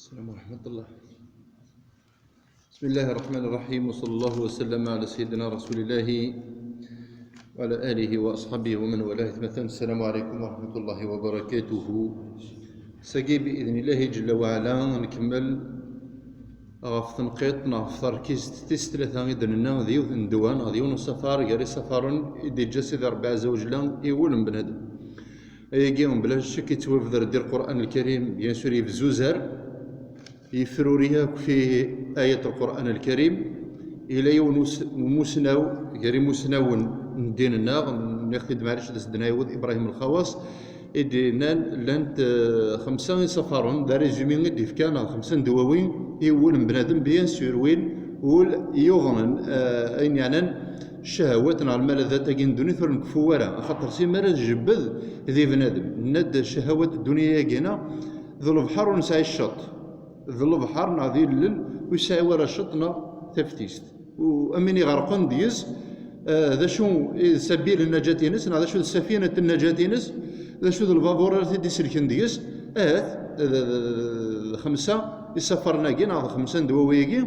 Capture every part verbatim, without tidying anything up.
السلام ورحمة الله. بسم الله الرحمن الرحيم، وصلى الله وسلم على سيدنا رسول الله وعلى آله وأصحابه ومن والاه أجمعين. السلام عليكم ورحمة الله وبركاته. Sagi بإذن الله جل وعلا نكمل ɣef tenqiḍt neɣ ɣef terkizt tis tlata i d-nenna d yiwet n ddwa neɣ d yiwen n usafar gar isafaren i d-iǧǧa Sidi Ṛebbi Ɛezza wa Jella i wul n bnadem. Ayagi, bla ccek, yettwabder-d di Lqur'an Lkarim, bien sûr, yebzuzer, yefruri akk fi ayat Lqur'an Lkarim. Yella yiwen us-, umusnaw gar imusnawen n ddin-nneɣ, nniɣ-t-id maɛlic d as-d-nɛiwed, Ibrahim Lxawas, i d-yennan llant, eh, xemsa isafaren, d arezumi i d-yefka, neɣ xemsa n ddwawi i wul n bnadem, bien sûr, win ul yuḍnen, eh, ayen yeɛnan ccahawat neɣ lmaladat-agi n ddunit ur nkeffu ara, axaṭer si mi ara tjebbed di bnadem. Nenna-d ccahawat n ddunit-agi-na d lebḥer ur nesɛi cceṭ, d lebḥer neɣ d ilel ur yesɛi wara cceṭ neɣ taftist. U amin iɣerqen deg-s, eh, d acu i d sabil n najat-ines, neɣ d acu d safinat n najat-ines, d acu d lbabur ara t-id-iselken deg-s? Ahat, d, d, d, d xemsa isafaren-agi, neɣ d xemsa n ddwawi-agi,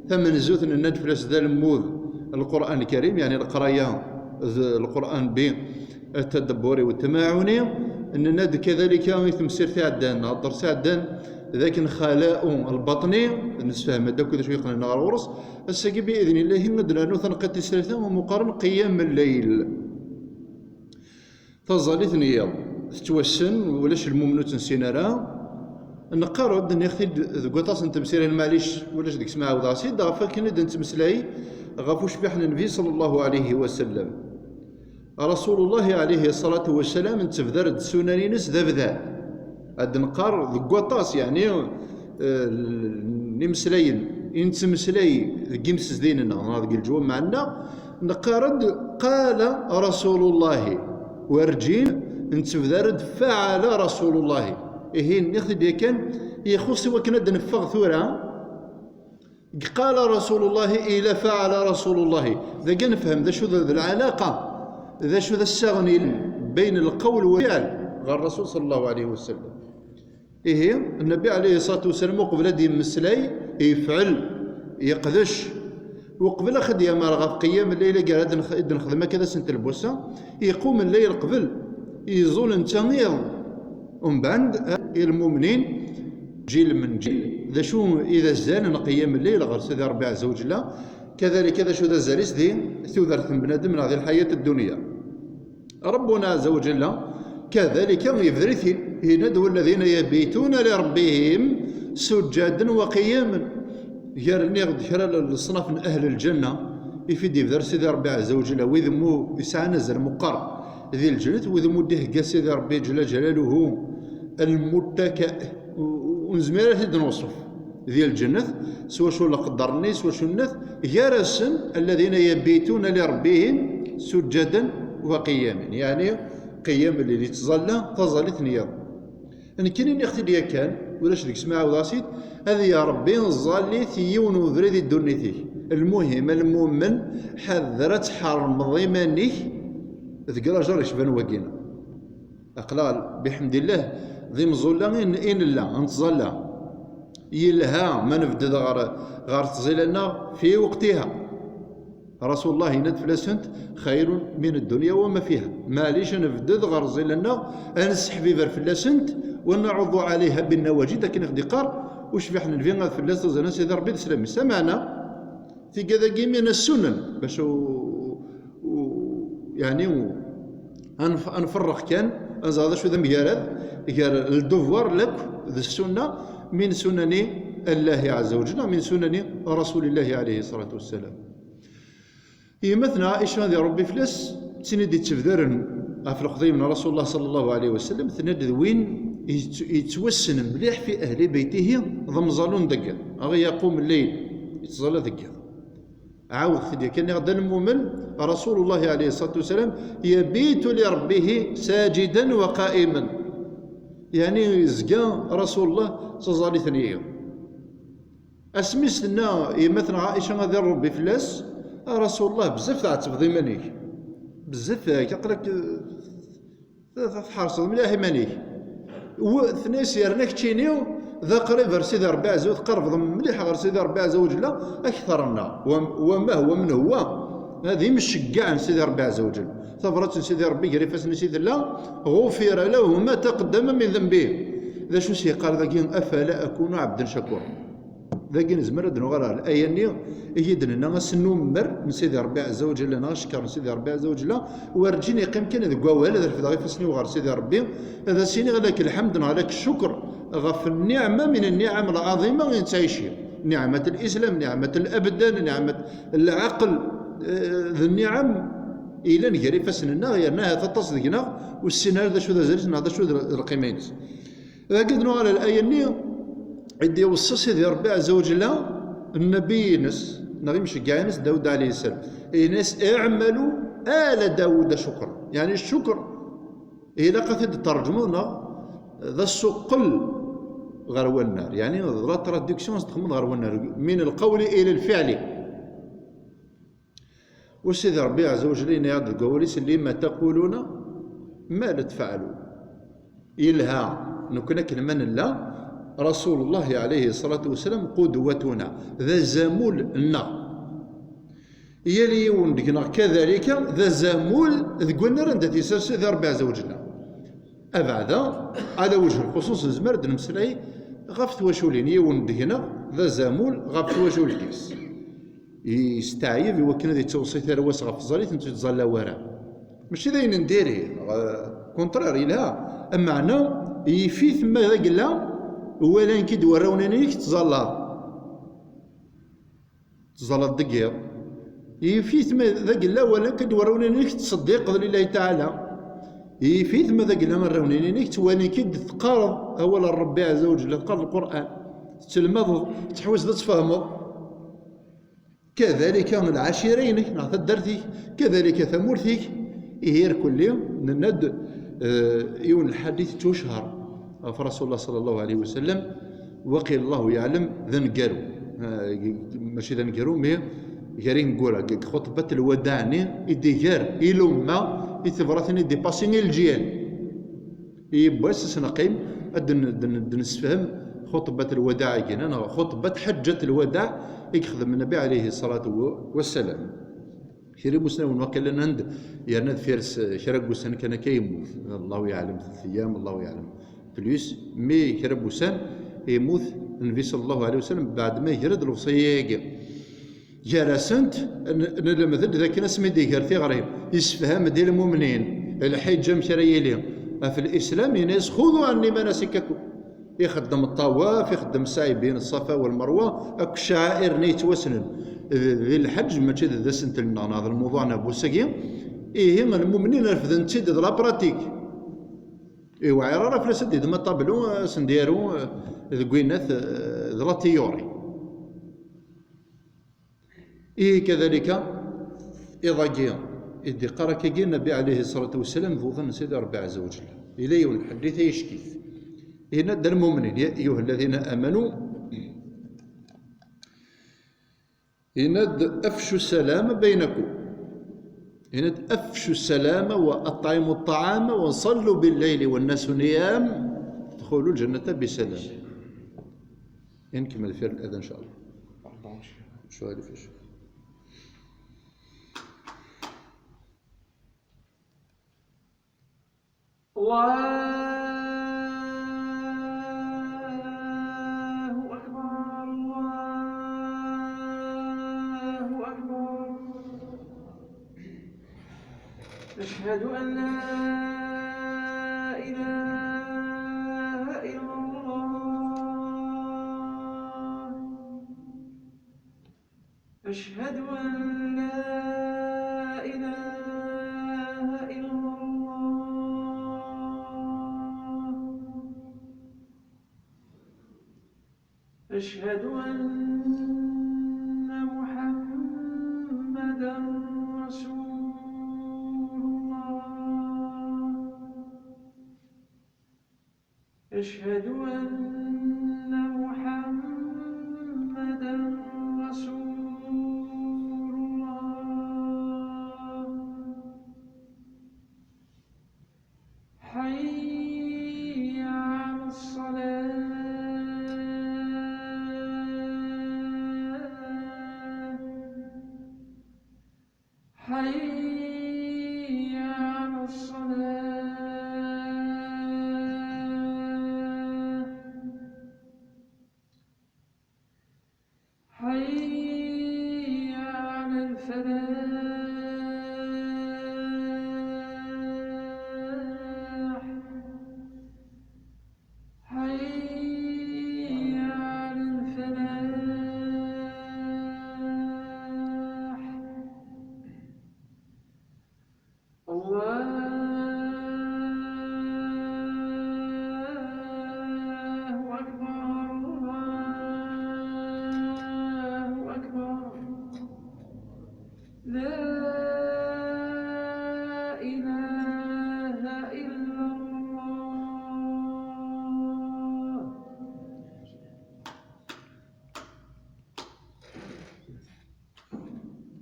tamenzut nenna-d fell-as d alemmud Lqur'an Lkarim, yeɛni leqraya d Lqur'an bi التدبر والتمعن. Nenna-d kadalika i temsirt iɛeddan, neɣ dders iɛeddan, d akken xala'u lbaṭni, nessefhem-d akk d acu yeqqnen ɣer ɣur-s. Ass-agi, bi idnillahi, ad d-nernu tanqiḍt tis tlata, umi qqaren qiyam lleyl. Taẓallit n yiḍ, tettwassen, ulac lmumen ur tt-nessin ara. Neqqar-d, nniɣ-t-id deg waṭas n temsirin, maɛlic, ulac deg-s ma ɛawdeɣ-as-id, ɣef wakken i d-nettmeslay ɣef ucbiḥ n Nnbi, صلى الله عليه وسلم. Rasulullah, alayhi ṣṣalatu wassalam, nettebdar-d ssunan-ines d abdal. Ad d-neqqar deg waṭas, yeɛni, eh, n imeslayen i nettmeslay deg imsezdiyen-nneɣ neɣ deg leǧwameɛ-nneɣ, neqqar-d: "Qala Rasulullahi", werǧin nettebdar-d: "Faɛala Rasulullahi". Ihi, nniɣ-t-id yakan, ixuṣ i wakken ad d-neffeɣ tura, qala Rasulullahi ila faɛala Rasulullahi. Dagi nefhem d acu d, d lɛalaqa, d acu d assaɣen yellan bayn lqawl wal fiɛl ɣer Rasul, ṣalla Llahu ɛalayhi wa sallam. Ihi, Nnbi ɛalayhi ṣṣalatu wa ssalam, uqbel ad d-yemmeslay, yefɛel, yeqdec. Uqbel ad d-yamar ɣef qiyam lleyl-agi ara d-nex-, d-nexdem akka d asentel n wass-a, iqum lleyl qbel, iẓul netta iḍ. Umbeɛd, i lmumnin, ǧil men ǧil, d acu i d azal n qiyam lleyl ɣer Sidi Ṛebbi ɛezza wa ǧella, kadalika d acu d azal-is di tudert n bnadem neɣ di lḥayat n ddunya. Rabbuna ɛezza wa ǧella, kadalika, yebder-it-id, yenna-d: "Walladina yabituna li rabbihim sujjadan wa qiyaman." Gar, nniɣ-d, kra n leṣnaf n ahl lǧenna, i fi d-yebder Sidi Ṛebbi ɛezza wa ǧella, wid mu yesɛan azal meqqer di lǧennet, wid mu d-ihegga Sidi Ṛebbi ǧella ǧalaluhu lmuttaka, ur nezmir ara ad t-id-newṣef, di lǧennet, s wacu leqder-nni, s wacu nnat, gar-asen: "Alladina yabituna li rabbihim sujjadan wa qiyaman", yeɛni qiyam lleyl, yettẓalla taẓallit n yiḍ. Nekkini nniɣ-t-id yakan, ulac deg-s ma ɛawdeɣ-as-id, ad ya Ṛebbi ẓẓallit yiwen ubrid i ddunit-ik. Lmuhim, a lmumen, ḥader ad tḥermeḍ iman-ik deg lajer yecban wagina. Aql-aɣ, biḥemdillah, d imeẓẓulla i n-, i nella, nettẓalla. Yelha ma nebded ɣer, ɣer tẓilla-nneɣ fi weqtiha. Rasulullah yenna-d fell-asent: "Xayrun min ad-dunya wa ma fiha." Maɛlic, ad nebded ɣer tẓilla-nneɣ, ad nesseḥbiber fell-asent, wa naɛuḍu ɛalayha bin-nawajid, akken i ɣ-d-iqqar ucbiḥ n Nnbi, ad fell-as taẓallit n Sidi Ṛebbi d sslam-is. Ameɛna, tigad-agi mi nsunen, bac u-, u-, yeɛni u-, ad nf-, ad nferreq kan, ad nẓer d acu d amgarad gar ldevoir lakk d ssunna min sunani Allahi ɛezza wa ǧella, min sunani Rasulillahi ɛalayhi ṣṣalatu wassalam. Yemma-tneɣ Ɛica, ad iṛebbi fell-as, d tin i d-ittebdaren ɣef lexdayem n Rasulullah ṣalla Llahu ɛalayhi wa sallam, tenna-d d win yett-, yettwassen mliḥ fi ahli baytihi, d amẓalun deg yiḍ, aɣ yaqum lleyl, yettẓalla deg yiḍ. Ɛawdeɣ-t-id yakan, nniɣ-d: "A lmumen, Rasulullah ɛalayhi ṣṣalatu wassalam, yabitu li Ṛebbihi sajidan wa qa'iman." Yeɛni, yezga Rasulullah d taẓallit n yiḍ. Asmi s-tenna yemma-tneɣ Ɛica, ad iṛebbi fell-as: "A Rasulullah, bezzaf tɛettbeḍ iman-ik. Bezzaf, eh, aql-ak, eh, tḥerṣeḍ mliḥ iman-ik." U tenna-yas: "Yerna keččini, d aqrib ar Sidi Ṛebbi Ɛezza wa Jell, tqerrbeḍ mliḥ ɣer Sidi Ṛebbi Ɛezza wa Jell, akteṛ-nneɣ. Wa, wa ma huwa, menhu huwa, d imceggeɛ n Sidi Ṛebbi Ɛezza wa Jell. Tabṛat n Sidi Ṛebbi gar ifassen-is i tella, غفر له ما تقدم من ذنبه. D acu s-yeqqar dagi, أفلا أكون عبدا شكورا. Dagi nezmer ad nuɣal ɣer laya-nni i d-nenna asnummer n Sidi Ṛebbi Ɛezza wa Jell, neɣ acekkeṛ n Sidi Ṛebbi Ɛezza wa Jell, werǧin yeqqim kan deg wawal, ad refdeɣ ifassen-iw ɣer Sidi Ṛebbi, ad as-iniɣ lak lḥemd neɣ lak ccuker ɣef nniɛma min nniɛam lɛaḍima i nettɛici. Nniɛmat lislam, nniɛmat labdan, nniɛmat lɛaqel, eh, d nniɛam yellan gar ifassen-nneɣ, yerna ahat aṭas deg-neɣ ur ssinen ara d acu d azal-is neɣ d acu d lqima-ines. Dagi d nuɣal ɣer laya-nni i d-iweṣṣa Sidi Ṛebbi Ɛezza wa Jell Nnabi-ines neɣ imceggeɛ-ines Dawed ɛalayhi ssalam. Yenna-as: "Iɛmalu ala Dawuda cukra." Yeɛni ccukr ilaq ad t-id-tṛeǧmeḍ neɣ d asuqqel ɣer wannar. Yeɛni d la traduction s-texmeḍ ɣer wannar. Min lqawli ila lfiɛli. U Sidi Ṛebbi Ɛezza wa Jell yenna-yaɣ-d deg wawal-is: "Lima taquluna ma la tfɛalun." Yelha, nekkni akken ma nella, Rasulullah ɛalayhi ṣṣalatu wassalam qudwatuna, d azamul-nneɣ. Yal yiwen deg-neɣ kadalika d azamul deg wannar anda t-yessers Sidi Ṛebbi Ɛezza wa Jell. Abeɛda, ɛla wejh lxuṣuṣ, nezmer ad d-nemmeslay ɣef twaculin. Yiwen deg-neɣ d azamul ɣef twacult-is. Yesteɛyeb i wakken ad yettweṣṣi tarwa-s ɣef tẓallit n ur yettẓalla wara. Mačči d ayen n diri, euh, contraire, yelha. Ameɛna, yif-it ma d agella walan-k-id warraw-nni-inek tettẓallaḍ. Teẓẓalleḍ deg yiḍ. Yif-it ma d agella walan-k-id warraw-nni-inek tettṣeddiqeḍ lillahi taɛala. Yif-it ma d agella arraw-nni-inek ttwalin-k-id teqqareḍ awal n Ṛebbi Ɛezza wa Jell, teqqareḍ Lqur'an, tettelmadeḍ, tettḥewwiseḍ ad tfehmeḍ. Kadalika lɛacira-inek neɣ taddart-ik, kadalika tamurt-ik. Ihi irkelli nenna-d, eh, yiwen n lḥadit yettwachar ɣef Rasulullah ṣalla Llahu ɛalayhi wa sallam, waqil Allahu yeɛlem d aneggaru. Eh, mačči d aneggaru, mais gar ineggura, deg xutbat lwadaɛ-nni i d-iger i lumma, i tebratin i d-ipasi i lǧiyan. Yiwwas ad s-neqqim ad n-, d-, d-nessefhem xutbat lwadaɛ-agi, neɣ xutbat ḥeǧǧat lwadaɛ i yexdem Nnbi ɛalayhi ṣṣalatu wa-, wassalam. Kra n imusnawen waqila nnan-d yerna deffir-s kra n wussan kan akka yemmut. Allahu yeɛlem tlata ayyam, Allahu yeɛlem plus, mi kra n wussan yemmut Nnbi ṣalla Llahu ɛalayhi wa sallam, beɛd ma iger-d lewṣaya-agi. Gar-asent, n-, nlemd-d d akken asmi d-iger tiɣri, yessefham-d i lmumnin lḥiǧ amek ara yili ɣef lislam, yenna-yas: "Xudu ɛanni manasikakum." Ixeddem ṭṭawaf, ixeddem ssaɛi bin ṣṣafa wal merwa, akk ccaɛir-nni yettwassnen d, di lḥeǧ, mačči d, d asentel-nneɣ neɣ d lmuḍuɛ-nneɣ n wass-agi. Ihi, lmumnin refden-tt-id d la pratique. Ur iwɛir ara fell-as ad d-yeddem aṭablu, ad sen-d-yaru, eh, deg winnat, eh, d la théorie. Ihi kadalika, iḍ-agi i d-iqqar akkagi Nnbi ɛalayhi ṣṣalatu wassalam, d uḍan n Sidi Ṛebbi ɛezza wa jell. Yella yiwen n lḥadit ay ickit. Yenna-d: "A lmumnin, ya ayyuha alladhina amanu", yenna-d: "Afshu ssalama baynakum." Yenna-d: "Afshu ssalama wa at'imu ṭṭa'ama wa sallu bil-layli wan-nasu niyam, tadkhulu l-jannata bi salam." Nkemmel deffir l-adhan, in ca Allah. Pardon, monsieur. Monsieur Ali Fish. الله أكبر، الله أكبر. أشهد أن لا إله إلا الله. أشهد أن لا إله إلا الله. أشهد أن محمدا رسول الله. أشهد أن محمدا رسول الله. حي على الصلاة.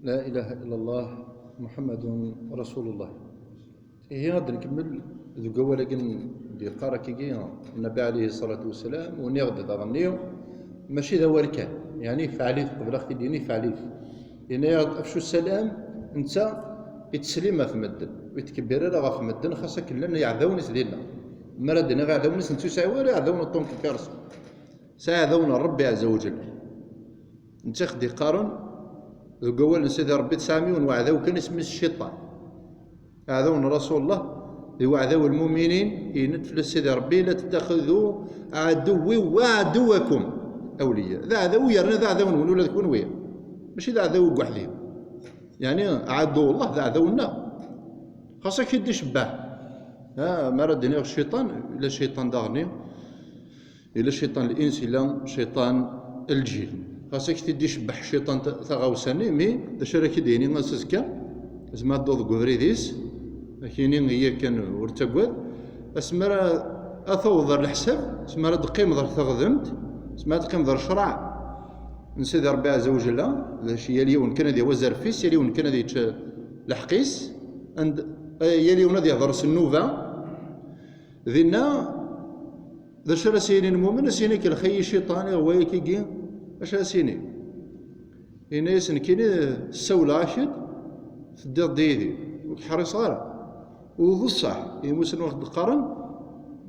La ilaha illallah Muḥemmadun Rasulullah. Ihi ad nkemmel deg wawal-agi n d-yeqqar akkagi Nnbi ɛalayhi ṣṣalatu wassalam, u nniɣ-d daɣenni mačči d awal kan, yeɛni ifɛel-it, qbel ad ɣ-t-id-yini ifɛel-it. Yenna-yaɣ-d afcu ssalam, netta itteslim ɣef medden, ur ittkebbir ara ɣef medden, xas akken llan iɛdawen-is dinna. Mi ara d-iniɣ iɛdawen-is, netta ur yesɛi ara iɛdawen n ṭṭun kifirsen. Sɛiɣ iɛdawen n Ṛebbi ɛezza wa jell. Netta i ɣ-d-iqqaren deg wawal n Sidi Ṛebbi tesɛam yiwen n weɛdaw kan, isem-is Cciṭan. Aɛdaw n Rasulullah d uɛdaw n lmuminin, yenna-d fell-as Sidi Ṛebbi: "La tettaxidu ɛaduwwi wa ɛaduwakum awliya." D aɛdaw yerna d aɛdaw-nwen ula d kunwi. Mačči d aɛdaw deg weḥd-i. Yeɛni, ɛaduwullah d aɛdaw-nneɣ. Xas ad k-id-icebbeḥ. Ha, mi ara d-iniɣ cciṭan, yella cciṭan daɣen-i. Yella cciṭan l-ins, yella cciṭan l-lǧin. Xas ad k-t-id-icebbeḥ cciṭan ta-, taɣawsa-nni, mi d acu ara k-id-yini ass azekka? Asmi ara dduḍ deg ubrid-is, ad k-yini yakan ur ttagad. Asmi ara ad tawḍeḍ ɣer leḥsab, asmi ara d-teqqimeḍ ɣer teɣdemt, asmi ara d-teqqimeḍ ɣer ccreɛ n Sidi Ṛebbi ɛezza wa jella, d acu, yal yiwen kan ad yawi azref-is, yal yiwen kan ad yečč lḥeqq-is, and, eh, yal yiwen ad yehḍer s nnuba. Dinna, d acu ara s-yini lmumen? Ad s-yini: "Kellex-iyi cciṭan, iɣwa-yakigi." Acu ara s-yini? Yenna-yas: "Nekkini ssawleɣ-ak-d, teddiḍ-d yid-i, ur k-ḥriṣeɣ ara." U d ṣṣeḥ, imussen ur ɣ-d-qqaren,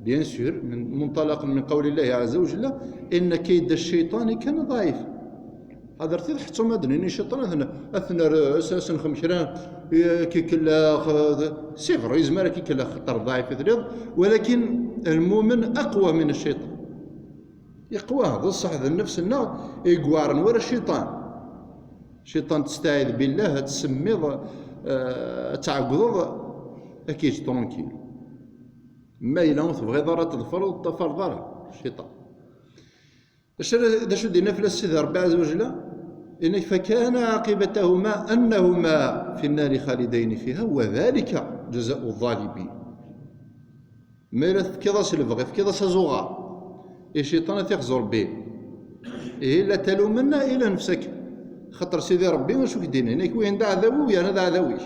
bien sûr, من منطلق من قول الله عز وجل: "إن كيد الشيطان كان ضعيفا." Ḥadret-it, ḥettum ad d-nini cciṭan, ad ten-, ad ten-nerr, ad sen-, ad sen-nxem kra, eh, kikellex, eh, c'est vrai, yezmer ad kikellex xaṭer ḍɛif i telliḍ, walakin lmumen aqwa min cciṭan. Yeqwa, d ṣṣeḥ, d nnefs-nneɣ i iweɛren wala cciṭan. Cciṭan, testaɛid billah, ad tsemmiḍ, eh, ad tɛeggdeḍ, ad k-yeǧǧ tranquille. Ma yella ur tebɣiḍ ara ad tḍefreḍ, ur t-ṭṭafareḍ ara, cciṭan. D acu ara, d acu d-yenna fell-as Sidi Ṛebbi ɛezza wa jella? Yenna-k: "فكان عاقبتهما أنهما في النار خالدين فيها وذلك جزاء الظالمين." Ma yella tefkiḍ-as lebɣi, tefkiḍ-as azuɣer i cciṭan, ad t-ixzu Ṛebbi. Ihi la talumanna illa nefsak. Xaṭer Sidi Ṛebbi acu k-d-yenna? Yenna-k: "Wihin d aɛdaw-iw, yerna d aɛdaw-ik."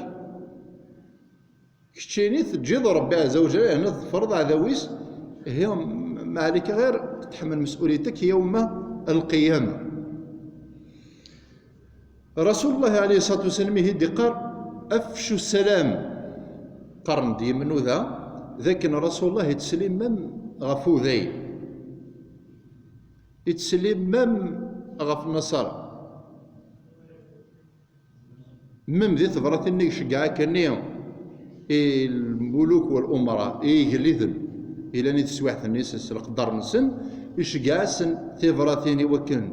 Keččini teǧǧiḍ Ṛebbi ɛezza wa jalla, yerna tḍefreḍ aɛdaw-is, ihi, ma ɛlika ɣir tḥemmel مسؤوليتك يوم القيامة. Rasulullah ɛalayhi ṣṣalatu wassalam ihi d-iqqar: "Afcu ssalam." Qqaren-d yimnuda d akken Rasulullah ittsellim même ɣef uday. Ittsellim même ɣef Nasara. Même di tebratin-nni iceggeɛ akkenni i lmuluk wal umara, i yigelliden, ilan i teswiɛt-nni s, s leqder-nsen, iceggeɛ-asen tibratin i wakken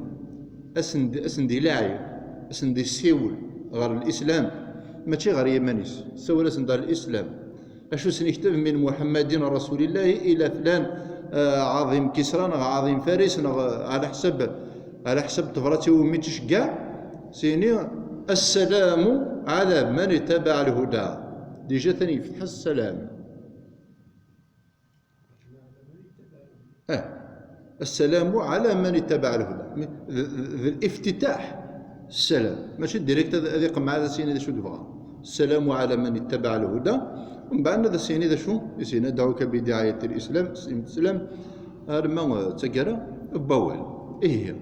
asen-d, asen-d-ilaɛi, asen-d-issiwel ɣer lislam, mačči ɣer yiman-is, ssawal-asen-d ɣer lislam. Acu sen-ikteb: "من محمد رسول الله إلى فلان، eh, ɛaḍim Kisra neɣ ɛaḍim Faris neɣ, eh, ɛla ḥsab, ɛla ḥsab tebrat iwumi tt-iceggeɛ, s-yini: السلام على من اتبع الهدى." Déjà tani yefteḥ ssalam. Eh, "السلام على من اتبع الهدى." D, d, d liftitaḥ, ssalam. Mačči direct ad, ad iqemmeɛ ad as-yini d acu i yebɣa. "السلام على من اتبع الهدى." Mbeɛd ad as-yini d acu? Is-yini: "أدعوك بدعاية الإسلام، أسلم تسلم." Arma, eh, d taggara n wawal. Ihi.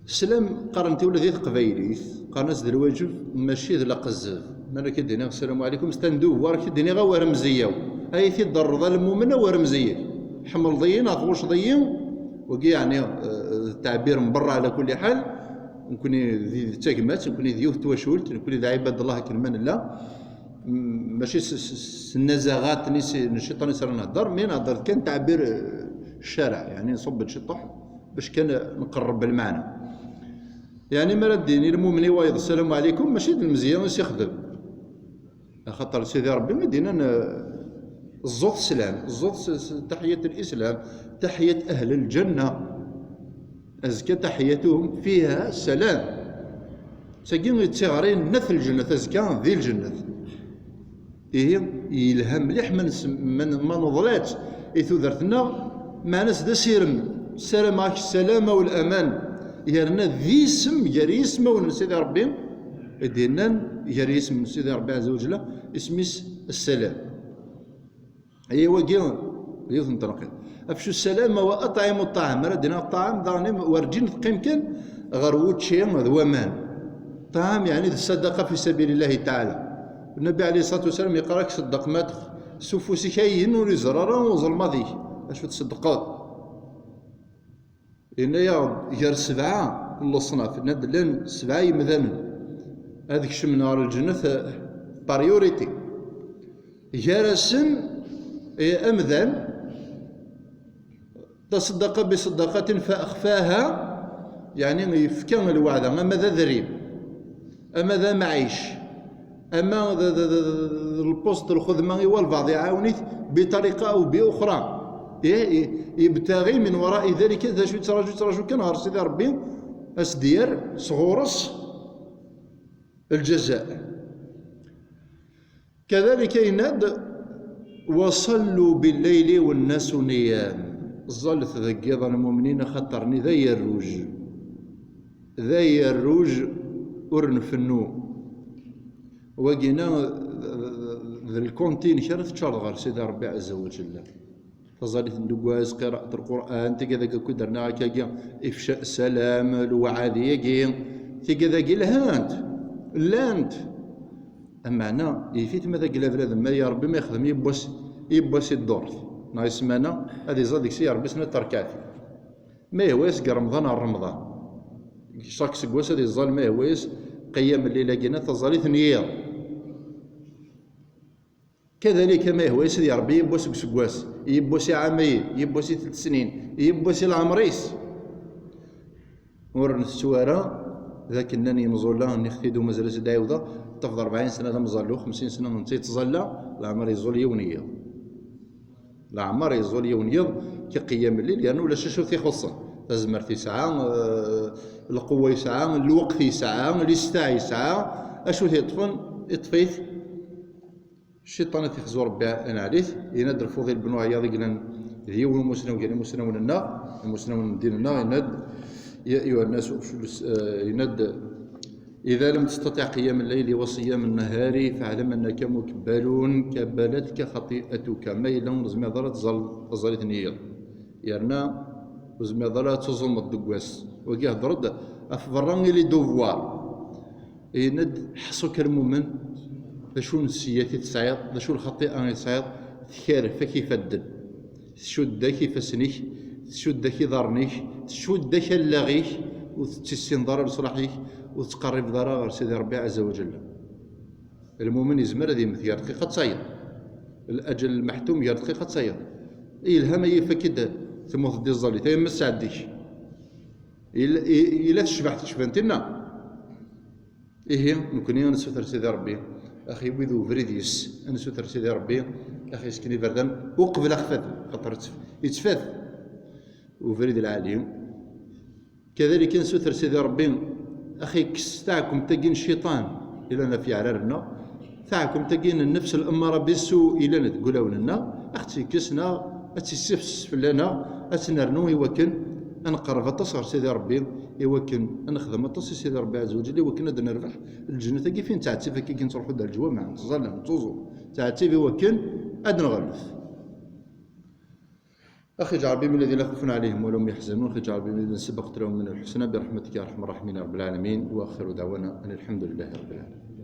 Slam, qqaren-t ula di teqbaylit, qqaren-as d lwaǧeb, mačči d laqezzeb. Mi ara k-id-iniɣ ssalamu ɛlikum, c'est un devoir, k-id-iniɣ a wer mzeyyaw. Ay t-id-terreḍ a lmumen, a wer mzeyyaw. Tḥemmleḍ-iyi neɣ tɣucceḍ-iyi? Wagi yeɛni, eh, d ttaɛbir n berra ɛla kulli ḥal. Nekkni d, d tagmat, nekkni d yiwet n twacult, nekkni d ɛibad Allah akken ma nella. M-, mačči s, s, s nnazaɣat n is-, n cciṭan i s ara nhedder, mi nhedder kan ttaɛbir, eh, ccariɛ, yeɛni nṣubb-d ciṭuḥ bac kan nqerreb lmeɛna. Yeɛni mi ara d-yini lmumen i wayeḍ ssalamu ɛlikum, mačči d lemzeyya i s-ixdem. Axaṭer Sidi Ṛebbi i d-yennan, eh, ẓẓut sslam, ẓẓut s, s taḥiyat n lislam, taḥiyat ahli lǧenna. Azekka: "تحيتهم فيها سلام." Tagi d tiɣri n at lǧennet, azekka di lǧennet. Ihi, yelha mliḥ ma nes-, ma n-, ma neḍla-tt i tudert-nneɣ, meɛna-s d asirem, ssarameɣ-ak ssalama u laman, yerna d isem gar yismawen n Sidi Ṛebbi, I d-yennan gar yisem n Sidi Ṛebbi Ɛezza wa Ǧella, isem-is Ssalam. Aya wagi d yiwet n tneqqiḍt. Afcu ssalam, ma wa aṭɛimu ṭṭɛam. Ara d-iniɣ ṭṭɛam, daɣen werǧin teqqim kan ɣer wučči d waman. Ṭṭɛam, yeɛni d ṣṣadaqa fi sabili Llahi taɛala. Nnbi ɛalayhi ṣṣalatu wassalam yeqqar-ak, ṣeddeq ma tx-, s ufus-ik ayen ur iẓerr ara uẓelmaḍ-ik. Acu tṣeddqeḍ? Yenna-yaɣ-d gar sebɛa n leṣnaf, yenna-d llan sebɛa yemdanen ad kecmen ɣer lǧennet, eh, par priorité. Gar-asen, eh, amdan, taṣeddaqa bi ṣeddaqatin fa axfaha, yeɛni yefka lweɛda, ama d adrim, ama d amɛic, ama d, d, d, d, d lpuṣt, lxedma i walbeɛḍ iɛawen-it bi tariqa aw bi uxra. Ih, i-, ibtaɣi min wara'i dalika, d acu yettraǧu, yettraǧu kan ɣer Sidi Ṛebbi, a s-d-yerr sɣur-s lǧaza. Kadalika yenna-d, "Wa ṣallu bil-layli wan-nasu niyam." Ẓẓallet deg yiḍ a lmumnin, axaṭer-nni d ayerruj. D ayerruj ur nfennu. Wagina d, d, d lkunti-inek ara teččareḍ ɣer Sidi Ṛebbi Ɛezza wa Ǧella. Taẓallit n deg wass, qiraat Lqur'an, tigad-agi akk i d-rniɣ akkagi, ifca ssalam, lewɛadi-agi, tigad-agi lhant, llant. Ameɛna, yif-it ma d agla bnadem, ma ya Ṛebbi ma yexdem yiwwas, yiwwas i ddurt, neɣ i ssmana, ad iẓẓal deg-s ya Ṛebbi snat terkaɛtin. Ma yehwa-yas deg Remḍan ar Remḍan. Chaque seggas ad iẓẓal ma yehwa-yas qiyam lleyl-agi-nni, taẓallit n yiḍ. Kadalika ma yehwa-yas ad yerbi yiwwas deg useggas, yiwwas i ɛamayen, yiwwas i telt snin, yiwwas i leɛmer-is. Ur ntettu ara d akken nnan yimẓula, nniɣ-t-id umazal ad s-d-ɛiwdeɣ, tafeḍ rebɛin sna d amẓallu, xemsin sna netta yettẓalla, leɛmer yeẓẓul yiwen yiḍ. Leɛmer yeẓẓul yiwen yiḍ, ki qiyam lleyl, yerna ulac acu t-ixuṣṣen. Tazmert yesɛa, eh, lqewwa yesɛa, lweqt yesɛa, listaɛ yesɛa, acu t-yeṭṭfen, iṭṭef-it. Cciṭan ad t-ixzu Ṛebbi ad neɛlit, yenna-d Lfuḍil ben Ɛiyaḍ i yellan d yiwen umusnaw gar imusnawen-nneɣ, imusnawen n ddin-nneɣ, yenna-d, يا أيها الناس, eh, yenna-d, إذا لم تستطع قيام الليل وصيام النهار فاعلم أنك مكبل كبلتك خطيئتك. Ma yella ur tezmireḍ ara ad teẓẓal-, taẓallit n yiḍ, yerna ur tezmireḍ ara ad tuẓumeḍ deg wass. Wagi hder-d ɣef berra i les devoirs. Yenna-d, ḥṣu kan lmumen, d acu n ssiyat i tesɛiḍ, d acu n lxaṭi'a i tesɛiḍ, tkerref-ak ifadden, tcudd-ak ifassen-ik, tcudd-ak iḍarren-ik, tcudd-ak allaɣ-ik, ur tettissineḍ ara leṣlaḥ-ik, ur tettqerribeḍ ara ɣer Sidi Ṛebbi ɛezza wa ǧella. Lmumen yezmer ad yemmet gar dqiqa d tayeḍ. Laǧal lmeḥtum gar dqiqa d tayeḍ. Yelha ma yif-ak-id tmuteḍ di tẓallit, ay ma tesɛeddi-k. Yella, i-, yella tecbeḥ tecbant-inna. Ihi, nekni ad nessuter Sidi Ṛebbi, axi wid ubrid yes, ad nessuter Sidi Ṛebbi, axi yesken iberdan uqbel axfad, xaṭer yettf-, yettfat ubrid lɛali. Kadalik ad nessuter Sidi Ṛebbi, axi yekkes taɛkemt-agi n cciṭan yellan ɣef yeɛrar-nneɣ, taɛkemt-agi n nnefs l'ammara bissu yellan deg wulawen-nneɣ, ad ɣ-tt-yekkes neɣ ad tt-yessifses fell-aneɣ, ad tt-nernu i wakken ad nqerreb aṭas ɣer Sidi Ṛebbi, i wakken ad nexdem aṭas i Sidi Ṛebbi ɛezza wa ǧell, i wakken ad nerbeḥ lǧennet-agi fi nettɛettib akka i nettruḥu-d ar leǧwameɛ, nettẓalla, nettuẓu, nettɛettib i wakken ad nɣellet. أخي اجعل بهم الذين لا خوف عليهم ولا هم يحزنون، أخي اجعل بهم الذين سبقت لهم من الحسنى برحمتك يا أرحم الراحمين يا رب العالمين، وآخر دعوانا أن الحمد لله رب العالمين.